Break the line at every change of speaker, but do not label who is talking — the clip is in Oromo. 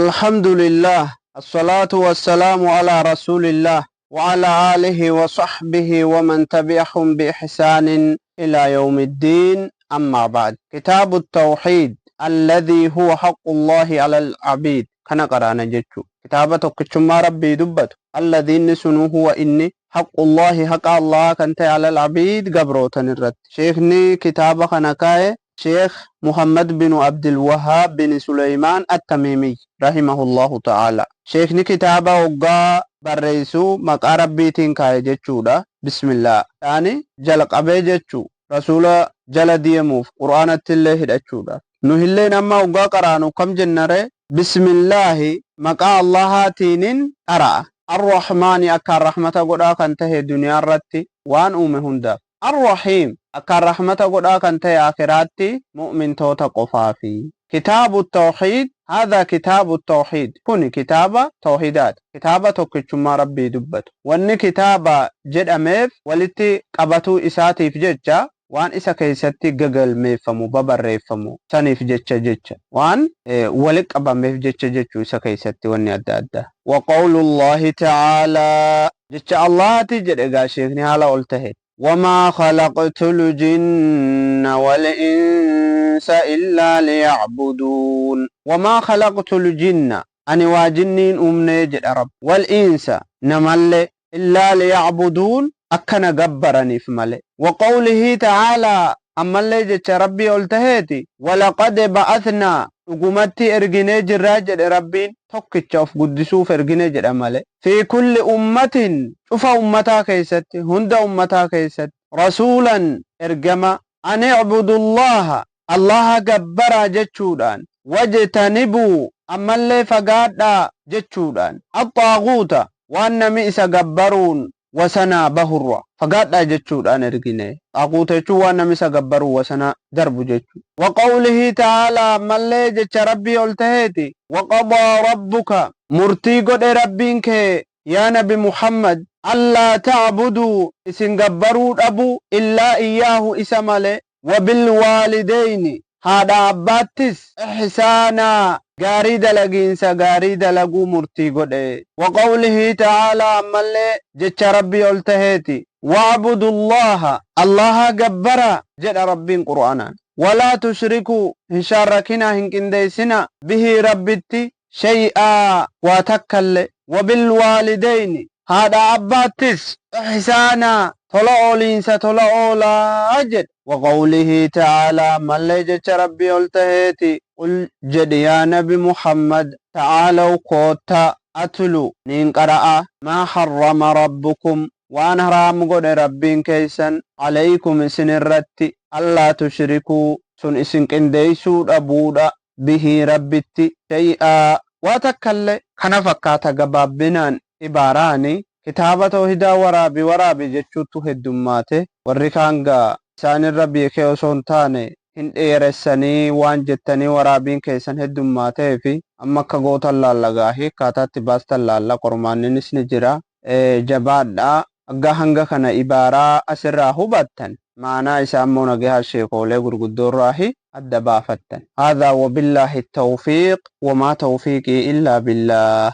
الحمد لله، الصلاة والسلام على رسول الله وعلى آله وصحبه ومن تبعهم بإحسان إلى يوم الدين. أما بعد، كتاب التوحيد الذي هو حق الله على العبيد kana qaraana jechu. Kitaaba tokkichummaa Rabbii dubbatu. الذي inni sunuu، هو inni، حق الله haqa Allah kan ta'e، على العبيد gabrootan irratti. Sheekni kitaaba kana kaa'e Sheekh Muhammad bin Abdul Wahhaab bin Suleymaan At-Tamiimiy رحمه الله تعالى. Sheekni kitaaba hoggaa barreessuu maqaa Rabbiitiin kaa'e jechuudha. Bismillah yaani jalqabee jechuu, Rasuula jala deemuuf, Qur'aanatti illee hidhachuudha. Nu illeen amma hoggaa qaraanu kam jennare? Bismillaahi, maqaa Allahaatiinin qara'a. الرحمن akkaan rahmata godhaa kan tahe duniyaa irratti waan uume hundaaf. الرحيم akkaan rahmata godhaa kan tahe akiraatti mu'mintoota qofaafi. كتاب التوحيد، هذا كتاب التوحيد kuni kitaaba tawhidaati, kitaaba tokkichummaa Rabbii dubbatu. Wanni kitaaba jedhameef walitti qabatuu isaatiif jecha, waan isa keessatti gagalmeeffamu, babarreeffamu saniif jecha, waan walitti qabameef jecha jechuu isa keessatti wanni adda addaa. وقول الله تعالى jecha Allahati jedhe gaa sheekni haala ol tahe: وما خلقت الجن والإنس إلا ليعبدون. وما خلقت الجن ani waa jinniin uumnee jedha Rabb، والإنس namallee، إلا ليعبدون akkana gabbaraniif male. وقوله تعالى ammallee jecha Rabbii ol taheeti: ولقد بعثنا dhugumatti erginee jirraa jedhe Rabbiin. Tokkicha of guddisuuf ergine jedha male. في كل أمة cufa ummataa keessatti, hunda ummataa keessatti، رسولا ergama، أن اعبدوا الله Allaha gabbaraa jechuudhaan، واجتنبوا ammallee fagaadhaa jechuudhaan، الطاغوت waan nami isa gabbaruun wasanaa bahurra fagaadhaa jechuudhaan ergine. Xaaguuta jechuun waan nami isa gabbaruun wasana darbu jechuu. وقوله تعالى ammallee jecha Rabbii ol taheeti: وقضى ربك murtii godhe Rabbiin kee yaa Nabi Muhammad، ألا تعبدوا isin gabbaruu dhabu، إلا إياه isa male، وبالوالدين haadha abbaattis، إحسانا gaarii dalagiinsa gaarii dalaguu murtii godhe. وقوله تعالى ammallee jecha Rabbii ol taheeti: واعبدوا الله Allaha gabbara jedha Rabbiin Qur'aanaan، ولا تشركوا hin shaarrakinaa, hin qindeessina، به Rabbitti، شيئا waa takkalle، وبالوالدين haadha abbaattis، إحسانا tola ooliinsa tola oolaa jedhe. وقوله تعالى ammallee jecha Rabbii ol taheeti: قل jedhi yaa Nabi Muhammad، تعالوا kootta، أتل niin qara'a، ما حرم ربكم waan haraam godhe Rabbiin keeysan، عليكم isin irratti، ألا تشركوا sun isin qindeeysuu dhabuudha، به Rabbitti، شيئا waa takkalle. Kana fakkaata gabaabbinaan ibaaraani. Kitaaba tawhidaa waraabi waraabi jechuuttu heddummaate. Warri kaan gaa isaanirra beekee osoo hin taane hin dheeressanii waan jettanii waraabiin keessan heddummaatee fi amma akka gootan laallagaahi akkaataatti baastan laalla. Qormaanninis ni jira. Jabaadhaa. Aggaa hanga kana ibaaraa asirraa hubattan, maanaa isaa immoo nagahaa sheekoolee gurguddoorraahi adda baafattan. هذا وبالله التوفيق وما توفيقي إلا بالله.